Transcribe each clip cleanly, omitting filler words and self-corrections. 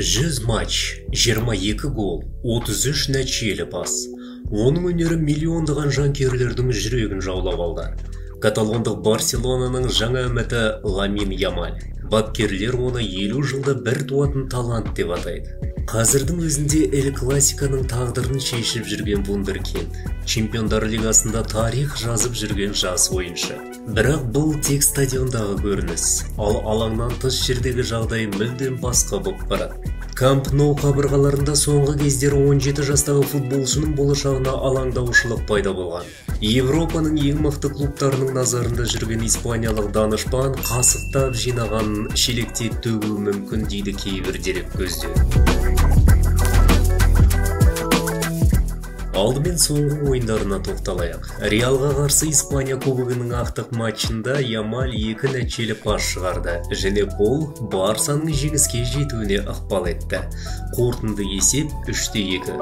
100 матч, 22 гол, 33 нәтижелі пас. Оның өнері миллиондаған жанкүйерлердің жүрегін жаулап алды. Каталондық Барселонаның жаңа үміті Ламин Ямаль. Бапкерлер оны 50 жылда бір туатын талант деп атайды. Қазірдің өзінде Эль Классиканың тағдырын шешіп жүрген вундеркинд. Чемпиондар лигасында тарих жазып жүрген жас ойыншы. Бірақ бұл тек стадиондағы көрініс, ал алаңнан тыс жердегі жағдай мүлдем басқа болып барады. Камп Ноу қабырғаларында соңғы кездері 17 жастағы футболшының болашағына алаңдаушылық пайда болған. Европаның ең мықты клубтарының назарында жүрген испаниялық данышпан қасықтап жинағанын шелектеп төгуі мүмкін дейді кейбір дереккөздер. Алдымен соңғы ойындарына тоқталайық. Реалға қарсы Испания кубогының ақтық матчында Ямаль 2 нәтижелі пас шығарды және бұл Барсаның жеңіске жетуіне ықпал етті. Қорытынды есеп 3-2.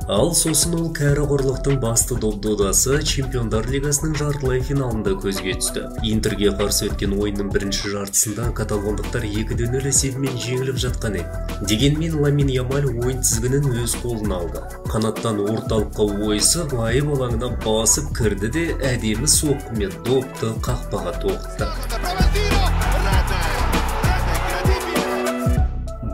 Ал сосын ол кәрі құрлықтың басты доп додасы Чемпиондар лигасының жартылай финалында көзге түсті. Интерге қарсы өткен ойынның бірінші жартысында каталондықтар 2-0 есебімен жеңіліп жатқан еді. Дегенмен Ламин Ямаль ойын тізгінін өз қолына алды. Қанаттан орталыққа ойысып, айып алаңына басып кірді де әдемі соққымен допты қақпаға тоғытты.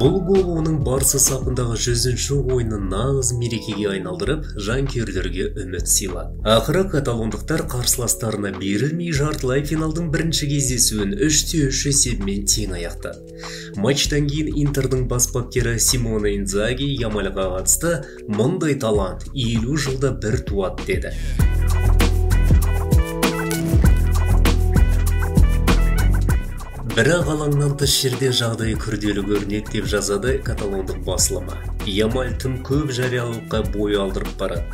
Бұл гол оның Барса сапындағы 100-ші ойынын нағыз мерекеге айналдырып, жанкүйерлерге үміт сыйлады. Ақыры каталондықтар қарсыластарына берілмей жартылай финалдың бірінші кездесуін 3-3 есебімен тең аяқтады. Матчтан кейін Интердің бас бапкері Симоне Индзаги Ямальға қатысты «Мұндай талант 50 жылда бір туады» деді. Бірақ алаңнан тыс жерде жағдай күрделі көрінеді деп жазады каталондық басылымы. Ямаль тым көп жариялылыққа бой алдырып барады.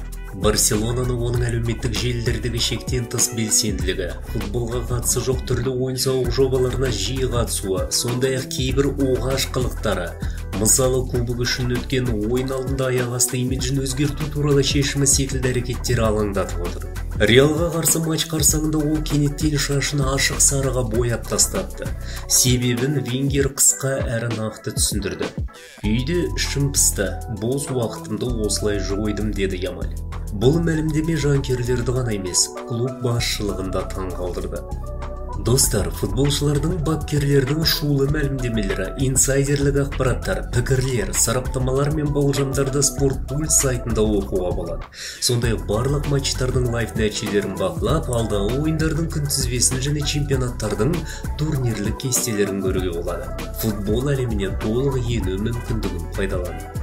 Барселонаны оның әлеуметтік желілердегі шектен тыс белсенділігі, футболға қатысы жоқ түрлі ойын-сауық жобаларына жиі қатысуы, сондай-ақ кейбір оғаш қылықтары, мысалы кубок үшін өткен ойын алдында аяқ асты имиджін өзгерту туралы шешімі секілді әрекеттері алаңдатып отыр. Реалға қарсы матч қарсаңында ол кенеттен шашын ашық сарыға бояп тастапты. Себебін Венгер қысқа әрі нақты түсіндірді. Үйде ішім пысты, бос уақытымды осылай жойдым деді Ямаль. Бұл мәлімдеме жанкүйерлерді ғана емес, клуб басшылығын да таңғалдырды. Достар, футболшылардың, бапкерлердің шулы мәлімдемелері, инсайдерлік ақпараттар, пікірлер, сараптамалар мен болжамдарды Спорт Пульс сайтында оқуға болады. Сондай-ақ барлық матчтардың лайв нәтижелерін бақылап, алдағы ойындардың күнтізбесін және чемпионаттардың турнирлік кестелерін көруге болады. Футбол әлеміне толық ену мүмкіндігін пайдалану.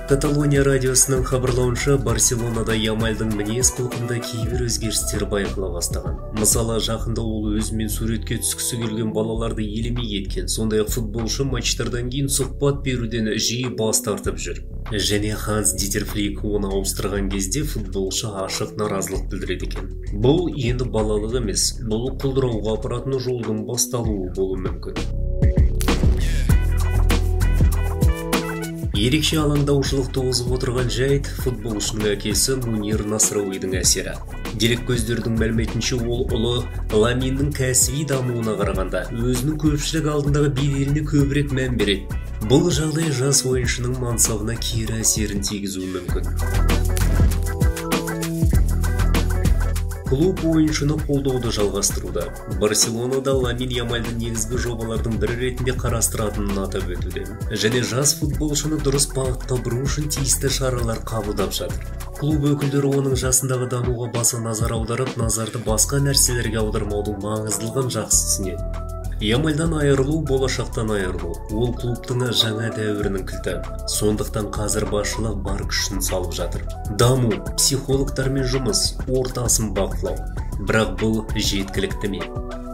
Каталония радиосының хабарлауынша, Барселонада Ямальдың мінез-құлқында кейбір өзгерістер байқала бастаған. Мысалы, жақында ол өзімен суретке түскісі келген балаларды елемей кеткен. Сондай-ақ футболшы матчтардан кейін сұхбат беруден жиі бас тартып жүр. Және Ханс Дитер Флик оны ауыстырған кезде футболшы ашық наразылық білдіреді екен. Бұл енді балалық емес, бұл құлдырауға апаратын жолдың басталуы болуы мүмкін. Ерекше алаңдаушылық туғызып отырған жайт футболшының әкесі Мунир Насрауидің әсері. Дереккөздердің мәліметінше, ол ұлы Ламиннің кәсіби дамуына қарағанда өзінің көпшілік алдындағы беделіне көбірек мән береді. Бұл жағдай жас ойыншының мансабына кері әсерін тигізуі мүмкін. Клуб ойыншыны қолдауды жалғастыруда. Барселонада Ламин Ямальды негізгі жобалардың бірі ретінде қарастыратынын атап өтуде. Және жас футболшыны дұрыс бағытқа бұру үшін тиісті шаралар қабылдап жатыр. Клуб өкілдері оның жасындағы дамуға баса назар аударып, назарды басқа нәрселерге аудармаудың маңыздылығын жақсы түсінеді. Ямальдан айырылу болашақтан айырылу. Ол клубтың жаңа дәуірінің кілті. Сондықтан қазір басшылық бар күшін салып жатыр. Даму, психологтармен жұмыс, ортасын бақылау. Бірақ бұл жеткілікті ме?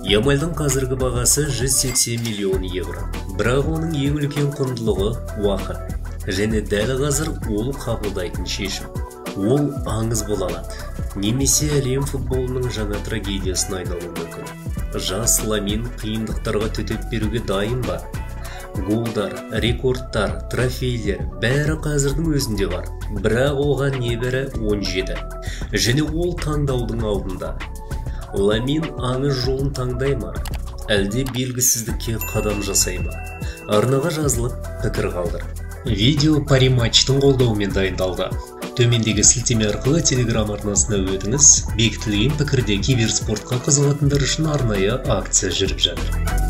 Ямальдың қазіргі бағасы 180 миллион евро. Бірақ оның ең үлкен құндылығы уақыт. Және дәл қазір ол қабылдайтын шешім. Ол аңыз бола алады. Немесе әлем футболының жаңа трагедиясына айналуы мүмкін. Жас Ламин қиындықтарға төтеп беруге дайын ба? Голдар, рекордтар, трофейлер бәрі қазірдің өзінде бар. Бірақ оған небәрі 17. Және ол таңдаудың алдында. Ламин аңыз жолын таңдай ма? Әлде белгісіздікке қадам жасай ма? Арнаға жазылып, пікір қалдыр. Видео Париматчтың қолдауымен дайындалды. Төмендегі сілтеме арқылы Телеграм арнасына өтіңіз. Бекітілген пікірде киберспортқа қызығатындар үшін арнайы акция жүріп жатыр.